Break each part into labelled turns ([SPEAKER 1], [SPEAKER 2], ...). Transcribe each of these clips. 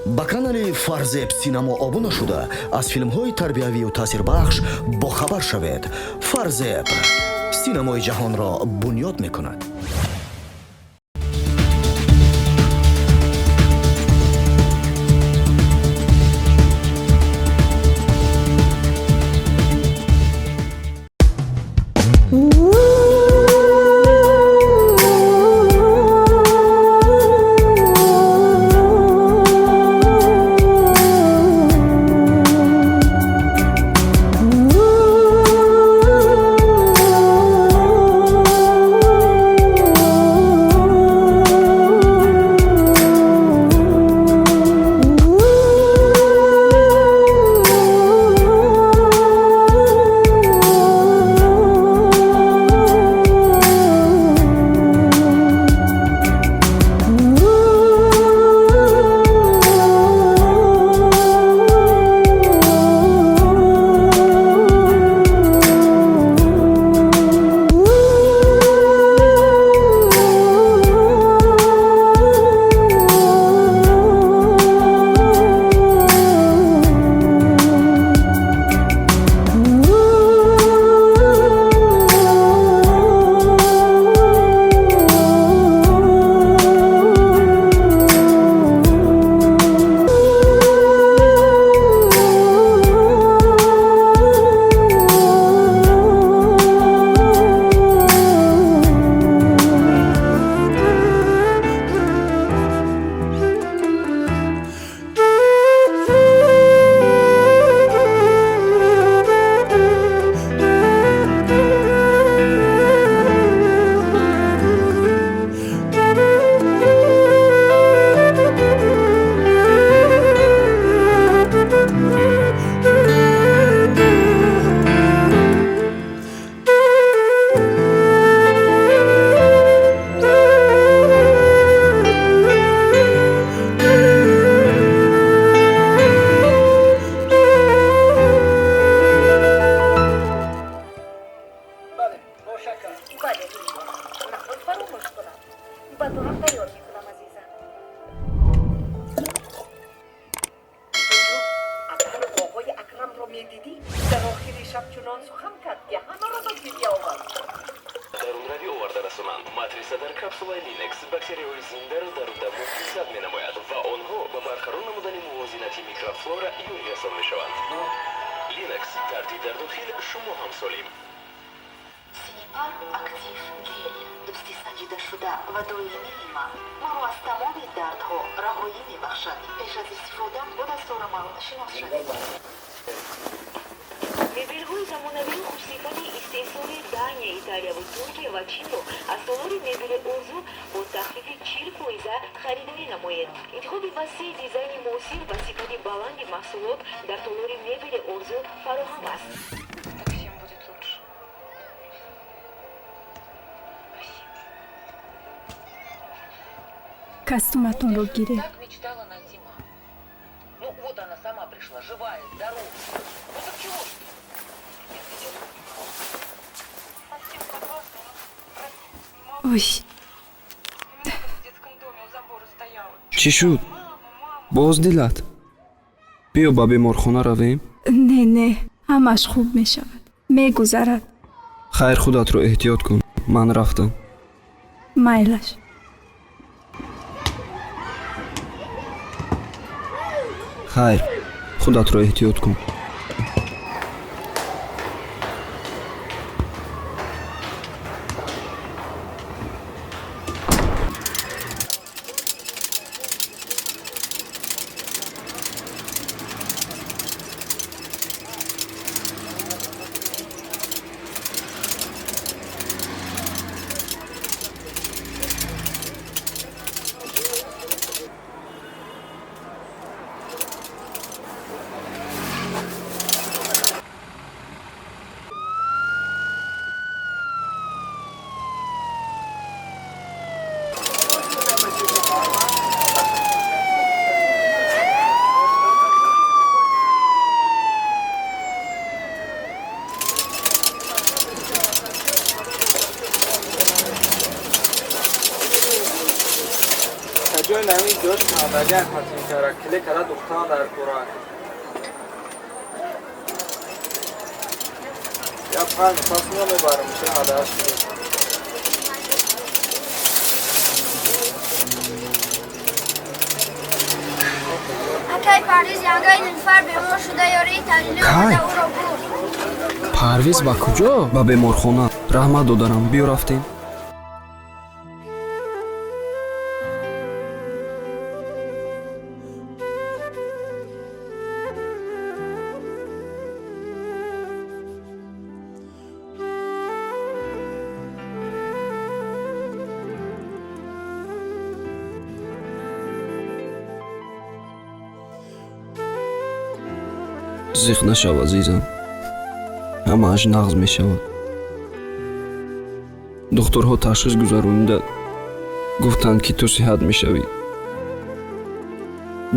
[SPEAKER 1] Ба канали Фарзеб Синамо обуна шуда, аз филмҳои тарбиявию таъсирбахш бохабар шавед. Фарзеб синамои ҷаҳонро бунёд мекунад.
[SPEAKER 2] Костюматонро гиред. Ой.
[SPEAKER 3] Чӣ шуд? Боз дилат? Биё, ба беморхона равем.
[SPEAKER 2] Не, не, ҳамаш хуб мешавад, мегузарад.
[SPEAKER 3] Хайр, худатро эҳтиёт кун, ман рафтам.
[SPEAKER 2] Майлаш.
[SPEAKER 3] Хайр, худатро эҳтиёт кун.
[SPEAKER 4] Акай Парвиз янгаи Нилуфар бемор шуда, ёрии таҳлилӣ омада ӯро бурд.
[SPEAKER 5] Парвиз ба куҷо?
[SPEAKER 3] Ба беморхона. Раҳмат додарам, биё рафтем. Зиқ нашав, азизам. Ҳамааш нағз мешавад. Духтурҳо ташхис гузаронида гуфтанд, ки ту сиҳат мешавӣ.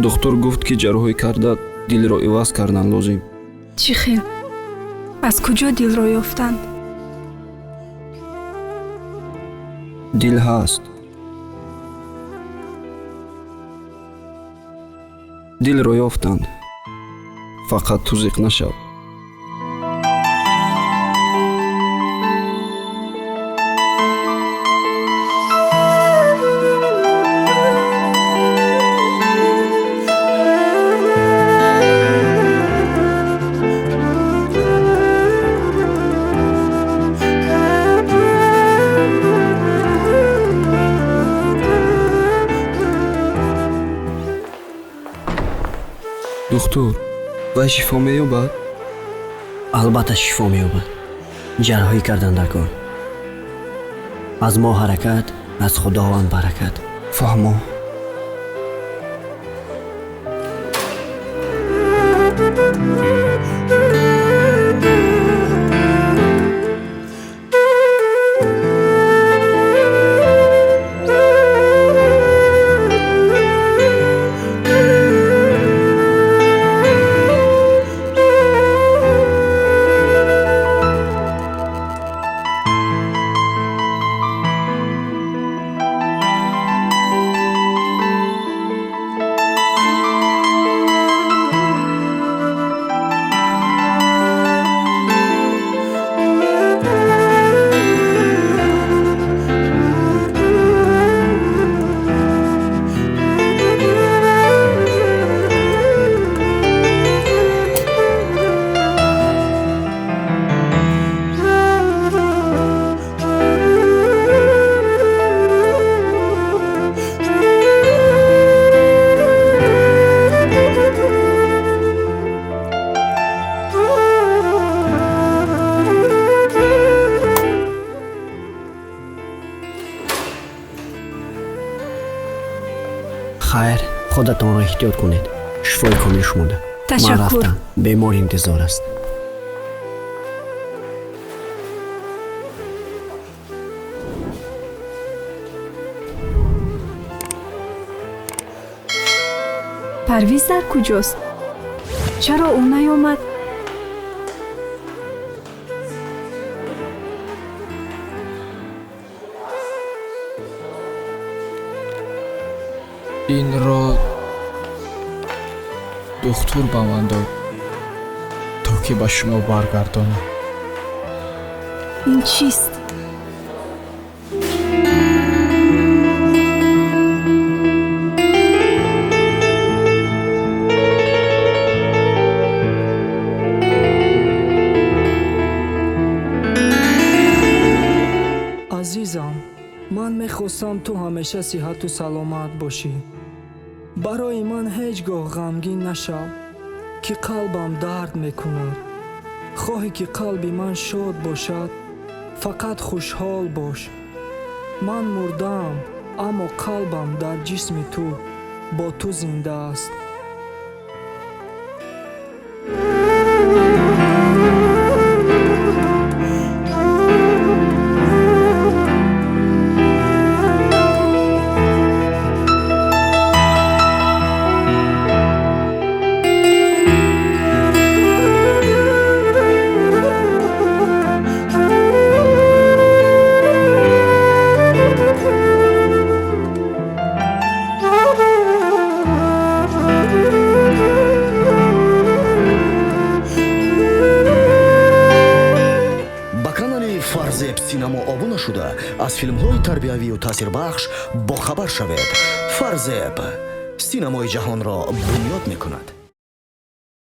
[SPEAKER 3] Духтур гуфт, ки ҷарроҳӣ карда дилро иваз кардан лозим.
[SPEAKER 2] Чӣ хел? Аз куҷо дилро ёфтанд?
[SPEAKER 3] Дил ҳаст. Дилро ёфтанд. Фақат ту зиқ нашав. Духтур, вай шифо меёбад?
[SPEAKER 6] Албатта шифо меёбад. Ҷарроҳӣ кардан дар кор. Аз мо ҳаракат, аз Худованд баракат.
[SPEAKER 3] Фаҳмо.
[SPEAKER 6] Хайр, худатонро эҳтиёт кунед. Шифои комил шумода.
[SPEAKER 2] Ташаккур.
[SPEAKER 6] Ман рафтам. Бемор интизор аст.
[SPEAKER 2] Парвиз дар куҷост? Чаро ӯ наёмад?
[SPEAKER 5] Инро духтур ба ман дод, то ки ба шумо баргардонам.
[SPEAKER 2] Ин чист?
[SPEAKER 7] Азизам, ман мехостам ту ҳамеша сиҳату саломат бошӣ. Барои ман ҳеҷ гоҳ ғамгин нашав, ки қалбам дард мекунад. Хоҳӣ ки қалби ман шод бошад, фақат хушҳол бош. Ман мурдаам, аммо қалбам дар ҷисми ту бо ту зинда аст.
[SPEAKER 1] Фарзеб Синамо обуна шуда, аз филмҳои тарбиявию таъсирбахш бохабар шавед. Фарзеб синамои ҷаҳонро бунёд мекунад.